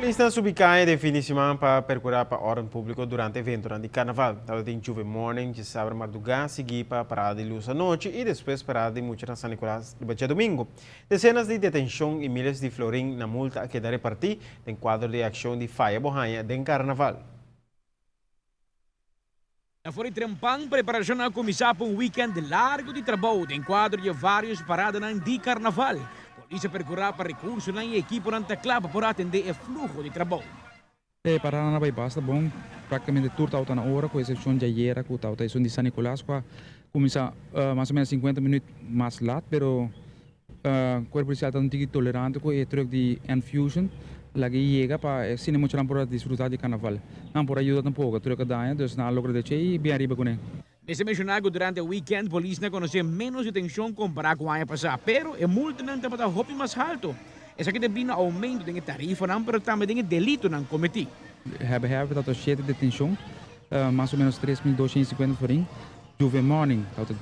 Polisnan subi kaya den fin di siman pa perkurá pa órden públiko durante eventonan di karnaval. Tabatin Juve Morning djasabra mardugá, siguí pa parada di lus anochi i despues parada di mucha na San Nicolas riba djadumingu. Desenas di detenshon i miles di florin na multa a keda repartí den kuadro di e akshon di Faya Bo Haña den Karnaval. Na for di trempan, preparashonnan a kuminsá pa un wikènt largu di trabou den kuadro di e vários paradanan di karnaval. Polis a perkurá pa rekursonan i ekiponan ta kla pa por atendé e fluho di trabou. E paradanan a bai basta bon, praktikamente tur tabata na ora ku eksepshon djayera ku tabata esun di San Nicolas ku a kuminsá mas o ménos sinkuenta minüt mas lat, pero Cuerpo Policial ta un tiki tolerante cu e truck di Enfusion laga e yega pa asina muchanan por a disfruta di carnaval. Nan por a yuda tampoco, e truck a daña, dus nan a logra deche y bien ariba cune. Mester menciona cu durante e weekend polisnan a conoce menos detencion compara cu aña pasa, pero e multanan tabata hopi mas halto. Esaki ta bini aumento den e tarifanan pero tambe den e delitonan cometi. Hebben hebben ta shete detencion, mas o menos 3250 florin. Juve Morning tabata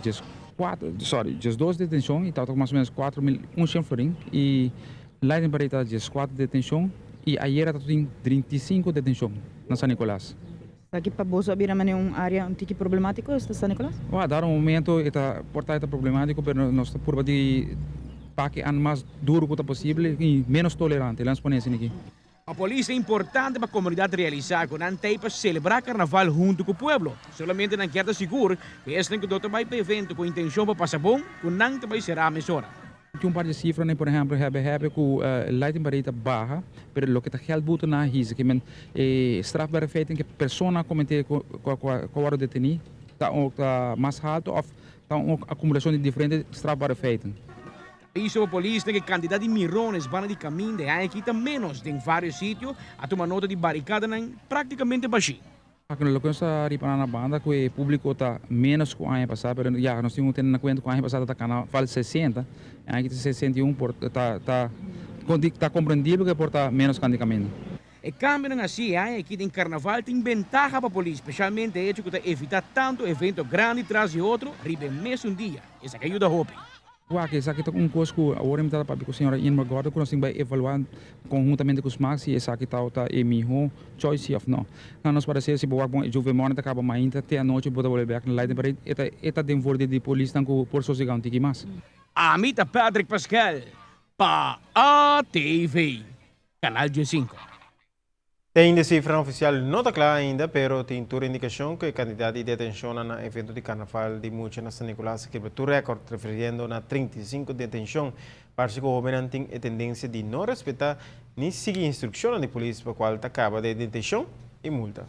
14, sorry, 12 detencion y tabata mas o menos 4100 florin y Lightning Parade tabata 14 detencion y ayera tabata tin 35 detencion na San Nicolas. Esaki pa boso a bira manera un area un tiki problematico esta San Nicolas? Well, dado momento e ta por ta e ta problematico pero nos ta purba di paki an mas duro cu ta posible y menos tolerante, lanos pone asina aki. Pa polis ta importante pa komunidat realisá ku nan ta ei pa selebrá karnaval huntu ku pueblo. Solamente nan kier ta sigur ku esnan ku no ta bai pa evento ku intenshon pa pasa bon, ku nan ta bai será mesora. Tin un par di sifranan, por ehèmpel, hèbe hèbe ku lighting parade ta baha, pero loke ta gèld buta na hisa ke men e strafbare feiten ke persona a kometé ku a wòrdu detení ta ta mas haltu òf ta un akumulashon di diferente strafbare feiten. Aviso pa polis ta ku e kantidat di mirones banda di kaminda e aña aki ta ménos. Den vários sitio a tuma nota di barikadanan práktikamente bashí. Aki no loke nos ta ripará na banda ku e públiko ta ménos ku aña pasá, pero ya nos tin ku tene na kuenta ku aña pasá ta karnaval 60, e aña aki ta 61 por ta ta ta komprendibel ku e por ta ménos kant di kaminda. E kambionan así e aña aki den karnaval tin bentaha pa polis, spesialmente e hecho ku ta evitá tantu evento grandi tras di otro riba e mesun dia. Esaki a yuda hopi. Wak, esaki ta un kos ku awor mi ta papia ku señora Irma Gordon ku nos tin bai evaluá konhuntamente ku smak si esaki ta ta e mihó choice si òf no. Na nos pareser si bo wak bon e Juve Morning ta kaba mainta te anochi bo ta bolbe bèk na Leiden Parade e ta e ta den voordeel di polisnan ku por sosegá un tiki mas. Ami ta Patrick Pascal pa ATV, Canal 15. Te ainda e sifranan ofisial no ta kla ainda, pero tin tur indikashon ku e kantidat di detenshonnan na evento di karnaval di mucha na San Nicolas a kebra tur rèkòrt, refiriendo na 35 detenshon. Parse ku hóbennan tin e tendensia di no respetá ni sigui instrukshonnan di polis pa kual ta kaba den detenshon i multa.